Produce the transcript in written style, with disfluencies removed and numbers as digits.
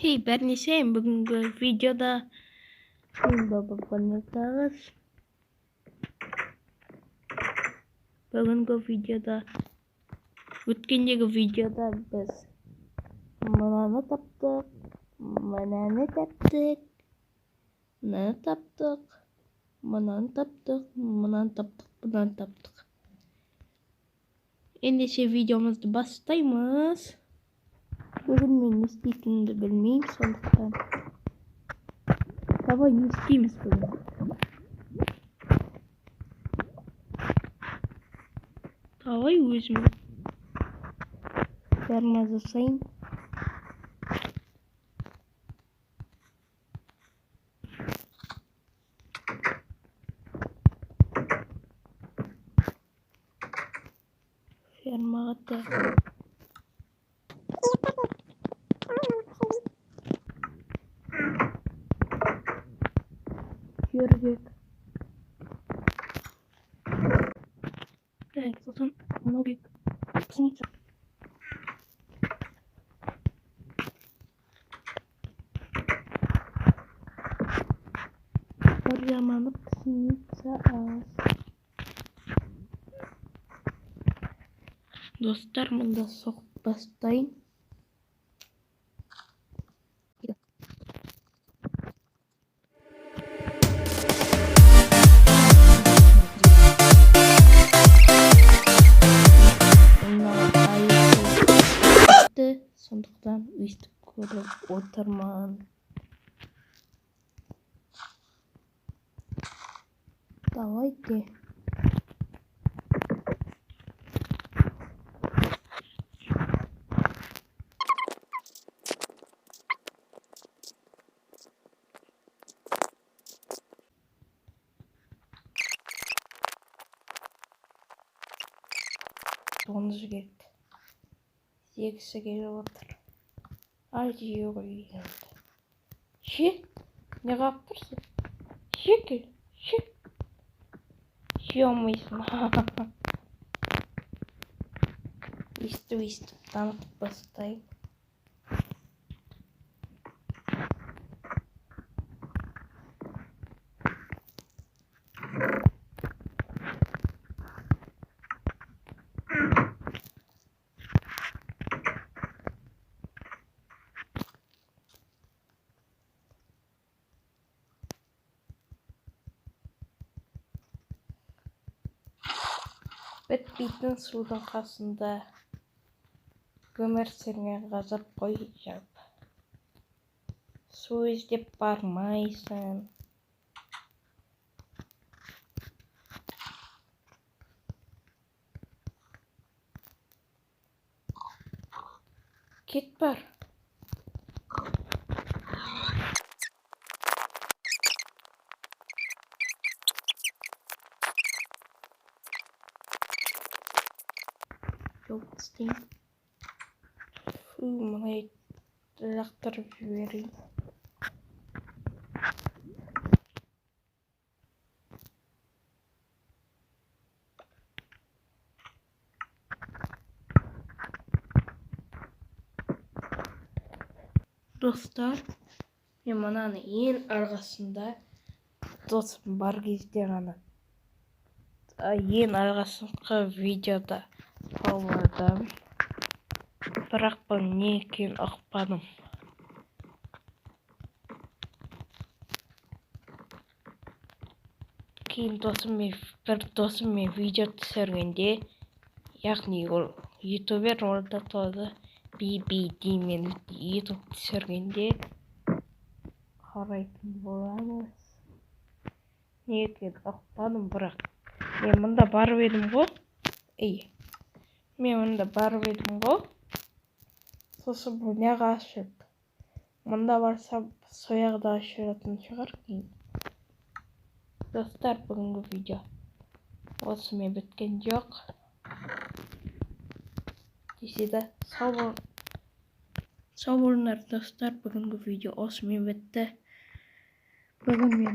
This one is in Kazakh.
Hey бәріне бүгінгі видеода мен баба. Бүгінгі видеода, өткендегі видеода біз мынаны таптық, мынаны таптық, мынаны таптық, мынаны таптық, мынаны таптық, мынаны таптық. Ендеше видеомызды бастаймыз. Бүгін мен не істейтінімді білмеймін, сондықтан давай не істейміз бүгін? Давай өзім ферма жасайын. Фермаға жер керек. Так, сосын мынау керек. Пшеница. Бір жаманы пшеница аз. Достар, мында соғып бастайын. Сондықтан өйстіп көріп отырмын. Давайте. Тоғыз керек. Жегісі келіп отыр. Ай, жей ғой енді. Ше, не қылып тұрсың? Ше кел, ше. Жей алмайсың. Өйстіп дамытып бастайын. Бітпейтін судың қасында өмір сүрген ғажап қой жалпы. Су іздеп бармайсың. Кет бар. Жауып тастайын. Фу, мына лақтырып жіберейін. Достар, мен мынаны ең арғасында досым бар кезде ғана ең алғашқы видеода тауып. Бірақ бұл не екенін ұқпадым. Кейін бір досыммен видео түсіргенде, яғни ол ютубер, ол да тоже BBD мен ютуб түсіргенде қарайтын боламыз. Не екенін ұқпадым, бірақ мен мында барып едім ғой. Ей, мен мында барып едім ғой. Сосын бұл неге ашылды? Мында барсам, сояғы да ашылатын шығар кейін. Достар, бүгінгі видео осымен біткен жоқ. Десе де сау болыңдар, достар, бүгінгі видео осымен бітті. Бүгін мен